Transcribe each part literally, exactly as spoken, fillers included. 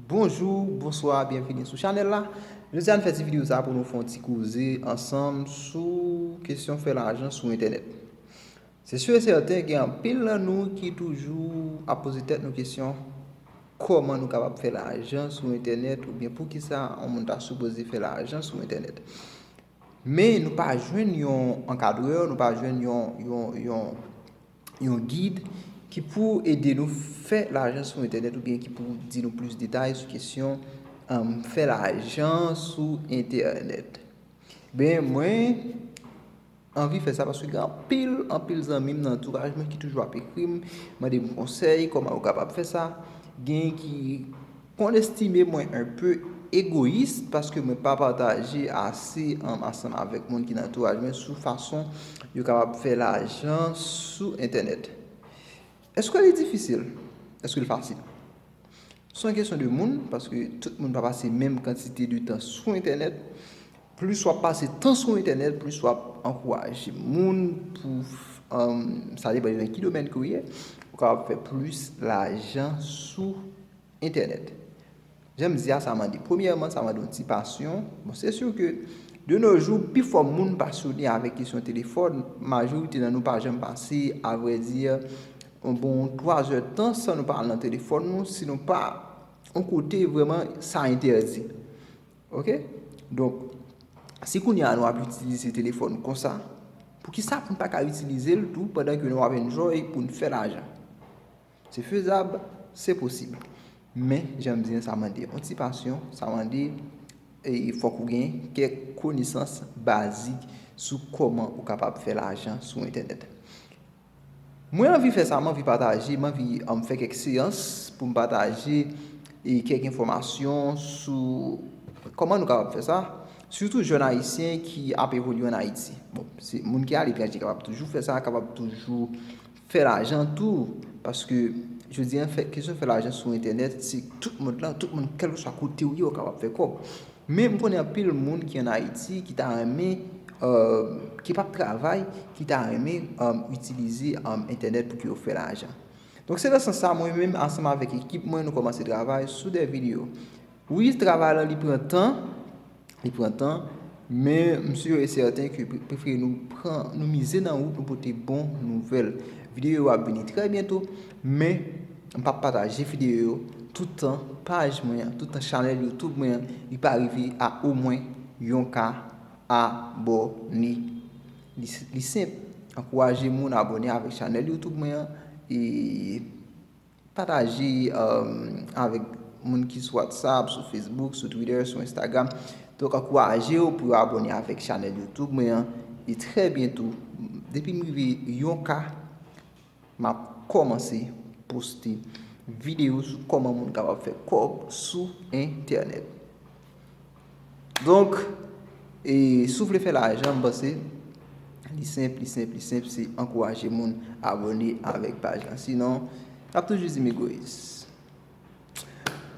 Bonjou, bonswa, byenvini sou chanèl la. Jodi a n fè ti videyo sa pou nou fè yon ti koze ansanm sou kesyon fè lajan sou entènèt. Se si e sèten gen anpil nan nou ki toujou ap poze tèt nou kesyon kòman nou kapab fè lajan sou entènèt oubyen poukisa yon moun ta sipoze fè lajan sou entènèt. Men nou pa jwenn yon ankadrè, nou pa jwenn yon, yon, yon, yon gid ki pou ede nou fè lajan sou entènèt oubyen ki pou di nou plis detay sou kesyon um, fè lajan sou entènèt. Ben, mwen anvi fè sa paske gen anpil, anpil zanmi m nan antouraj mwen ki toujou ap ekri m, mande m konsèy, kòman yo kapab fè sa. Gen ki konn estime mwen un peu egoyis paske mwen pa pataje ase um, ansanm avèk moun ki nan antouraj mwen sou fason yo kapab fè lajan sou entènèt. Èske li difisil? Èske li fasil? Se yon kesyon de moun, paske tout moun pa pase menm kantite de tan sou entènèt. Plis w ap pase tan sou entènèt, plis w ap ankouraje moun pou, um, sa depann nan ki domèn ke w ye, ou kapab fè plis lajan sou entènèt. Jan m di a, sa mande, premyèman, sa mande yon ti pasyon. Bon, se si ke de nos jours, pifò moun pasyone avèk kesyon telefòn, majorite nan nou pa janm pase, avrèdi, yon bon twa zè tan san nou pa al nan telefòn nou, si nou pa yon kote vrèman sa entèdi. Oke? Donk, si kounye a nou ap itilize telefòn konsa, poukisa pou n pa ka itilize l tou pandan ke nou ap enjoy pou n fè lajan? Se fezab, se posib. Men, jan m di an, sa mande yon ti pasyon, sa mande e fòk ou gen kèk konesans bazik sou kòman ou kapab fè lajan sou entènèt. Mwen anvi fè sa, m anvi pataje, m anvi um, fè kèk seyans pou m pataje e kèk enfòmasyon sou kòman nou kapab fè sa, sitou jèn ayisyen ki ap evolye ann Ayiti. Bon, se moun ki aletranje kapab toujou fè sa, kapab toujou fè lajan tou, paske jodi a, fè, kesyon fè lajan sou entènèt, se tout moun lan, tout moun, kèlkeswa kote w ye, w kapab fè kòb. Men m konnen anpil moun ki ann Ayiti ki ta renmen, euh, ki p ap travay, ki ta renmen um, itilize um, entènèt pou ke yo fè lajan. Donk, se nan sans sa, mwen menm, ansanm avèk ekip mwen, nou kòmanse travay sou de videyo. Wi, travay la, li pran tan, li pran tan, men m si e sèten ke pre- prefere nou pran, nou mize nan wout, nou pote bon nouvèl. Videyo yo ap vini trè byento, men m p ap pataje videyo yo toutan paj mwen an, toutan chanèl YouTube mwen an, li pa rive a omwen yon ka abòne. Li, li senp, ankouraje moun abòne avèk chanèl YouTube mwen an, e pataje um, avèk moun ki sou WhatsApp, sou Facebook, sou Twitter, sou Instagram. Donk, ankouraje yo pou yo abòne avèk chanèl YouTube mwen an. E trè byento, depi m rive yon ka, m ap kòmanse poste videyo sou kòman moun kapab fè kòb sou entènèt. Donk, e, si w vle fè lajan, m panse li senp, li senp, li senp, se ankouraje moun abòne avèk paj la. Sinon, n ap toujou di m egoyis.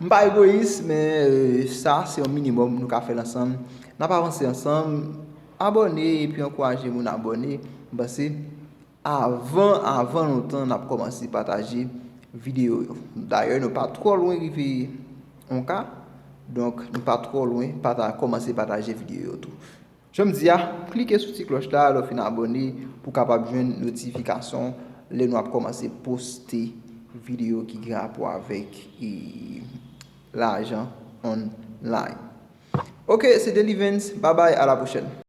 M pa egoyis, men e, sa se yon minimòm nou ka fè l ansanm. N ap avanse ansanm, abòne epi ankouraje moun abòne. M panse avan, avan lontan, n ap kòmanse pataje videyo yo. Dayè, nou pa twò lwen rive yon ka, donk nou pa twò lwen pata, kòmanse pataje videyo yo tou. Jan m di a, klike sou ti klòch la lè w fin abòne pou w kapab jwenn notifikasyon lè nou ap kòmanse poste videyo ki gen rapò avèk e, lajan online. Oke, se Delivens. Babay, a la pwochèn.